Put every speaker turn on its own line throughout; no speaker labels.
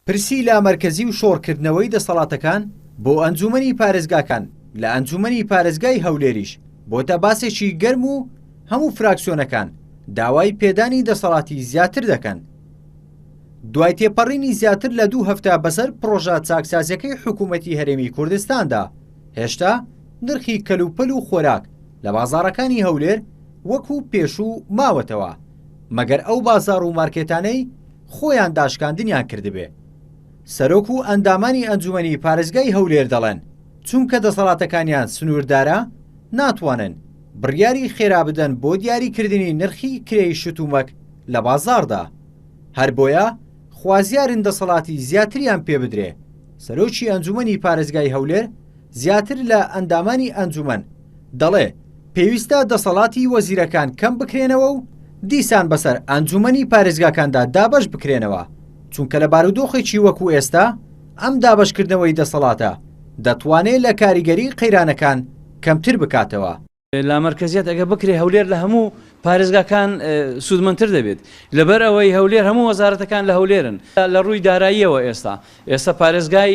پرسی لامەرکەزی و شۆڕکردنەوەی دەسەڵاتەکان بۆ ئەنجومەنی پارێزگاکان لە ئەنجومەنی پارێزگای هەولێریش بۆتە باسێکی گەرم و هەموو فراکسیۆنەکان داوای پێدانی دەسەڵاتی زیاتر دەکەن. دوای تێپەڕینی زیاتر لە دوو هەفتە بەسەر پڕۆژە چاکسازیەکەی حکوومەتی هەرێمی کوردستاندا، هێشتا نرخی کەلوپەل و خۆراک لە بازاڕەکانی هەولێر وەکو پێشوو ماوەتەوە، مەگەر ئەو بازاڕ و مارکێتانەی خۆیان داشکاندنیان کردبێ. سەرۆک و ئەندامانی ئەنجومەنی پارێزگای هەولێر دەڵێن، چونکە دەسەڵاتەکانیان سنووردارە، ناتوانن بڕیاری خێرا بدەن بۆ دیاریکردنی نرخی کرێی شتومەک لە بازاڕدا. هەر بۆیە خوازیارن دەسەڵاتی زیاتریان پێ بدرێ. سەرۆکی ئەنجومەنی پارێزگای هەولێر زیاتر لە ئەندامانی ئەنجومەن دەڵێ، پێویستە دەسەڵاتی وەزیرەکان کەم بکرێنەوە و دیسان بەسەر ئەنجومەنی پارێزگاکاندا دابەش بکرێنەوە، چونکە لە بارودۆخێکی وەکو ئێستا ئەم دابەشکردنەوەی دەسەڵاتە دەتوانێ لە کاریگەری قەیرانەکان کەمتر بکاتەوە.
لامەرکەزیەت ئەگەر بکرێ هەولێر لە هەموو پارێزگاکان سوودمەندتر دەبێت لەبەر ئەوەی هەولێر هەموو وەزارەتەکان لە هەولێرن لە ڕووی داراییەوە ئێستا ئێستا پارێزگای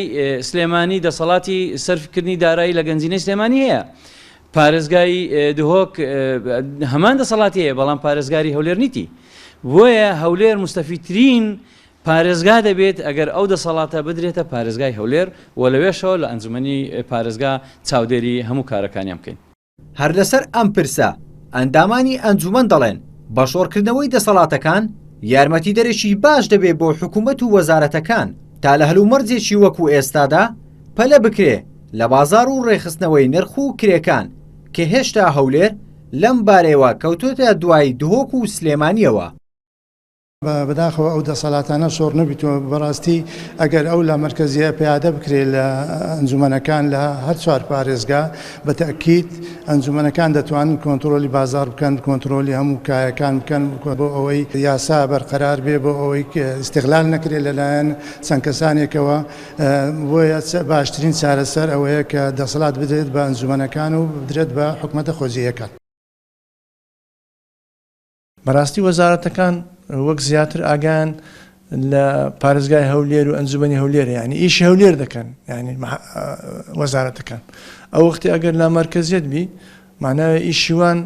سلێمانی دەسەڵاتی سەرفکردنی دارایی لە گەنجینەی سلێمانی هەیە پارێزگای دهۆک هەمان دەسەڵاتی هەیە بەڵام پارێزگاری هەولێر نیتی بۆیە هەولێر مستەفیترین پارێزگا دەبێت ئەگەر ئەو دەسەڵاتە بدرێتە پارێزگای هەولێر و لەوێشەوە لە ئەنجومەنی پارێزگا چاودێری هەموو کارەکانیان بکەین.
هەر لەسەر ئەم پرسە ئەندامانی ئەنجومەن دەڵێن، بە شۆڕکردنەوەی دەسەڵاتەکان یارمەتیدەرێکی باش دەبێ بۆ حکومەت و وەزارەتەکان تا لە هەلومەرجێکی وەکو ئێستادا پەلە بکرێ لە بازاڕ و ڕێکخستنەوەی نرخ و کرێکان کە هێشتا هەولێر لەم بارەیەوە کەوتۆتە دوای دهۆک و سلێمانییەوە.
بەداخەوە ئەو دەسەلاتانە شۆڕ نەبیتەوە بەڕاستی ئەگەر ئەو لامەرکەزیە پیادە بکرێت لە ئەنجومەنەکان لە هەر چوار پارێزگا بە تەئکید ئەنجومەنەکان دەتوانن کۆنتڕۆلی بازاڕ بکەن کۆنتڕۆلی هەموو کایەکان بکەن بۆ ئەوەی یاسا بەرقەرار بێ بۆ ئەوەی ئیستغلال نەکرێت لەلایەن چەند کەسانێکەوە بۆیە باشترین چارەسەر ئەوەیە کە دەسەڵات بدرێت بە ئەنجومەنەکان و بدرێت بە حکومەتە خۆجێیەکان.
بەراستی وەزارەتەکان وەک زیاتر ئاگایان لە پارێزگای هەولێر و ئەنجومەنی هەولێرە یانی ئیشی هەولێر دەکەن یانی وەزارەتەکان ئەو وەختی ئەگەر لامەرکەزیەت بی معناوێ ئیشی وان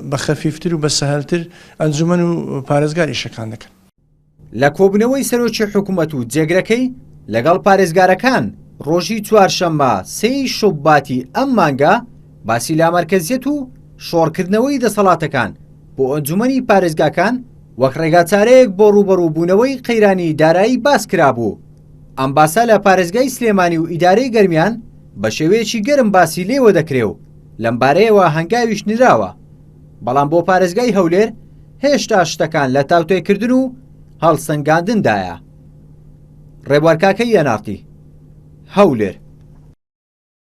بە خەفیفتر و بە سەهلتر ئەنجومەن و پارێزگار ئیشەکان دەکەن.
لە کۆبوونەوەی سەرۆکی حکومەت و جێگرەکەی لەگەڵ پارێزگارەکان ڕۆژی چوارشەممە سێی شوباتی ئەم مانگە باسی لامەرکەزیەت و شۆڕکردنەوەی دەسەڵاتەکان بۆ ئەنجومەنی پارێزگاکان وەک ڕێگاچارەیەک بۆ ڕووبەڕووبوونەوەی قەیرانی دارایی باس کرابوو. ئەم باسە لە پارێزگای سلێمانی و ئیدارەی گەرمیان بە شێوەیەکی گەرم باسی لێوە دەکرێ و لەمبارەیەوە هەنگاویش نراوە. بەڵام بۆ پارێزگای هەولێر هێشتا شتەکان لە تاوتوێکردن و هەڵسەنگاندندایە. ڕێبوار کاکەیی ئەنارتی، هەولێر.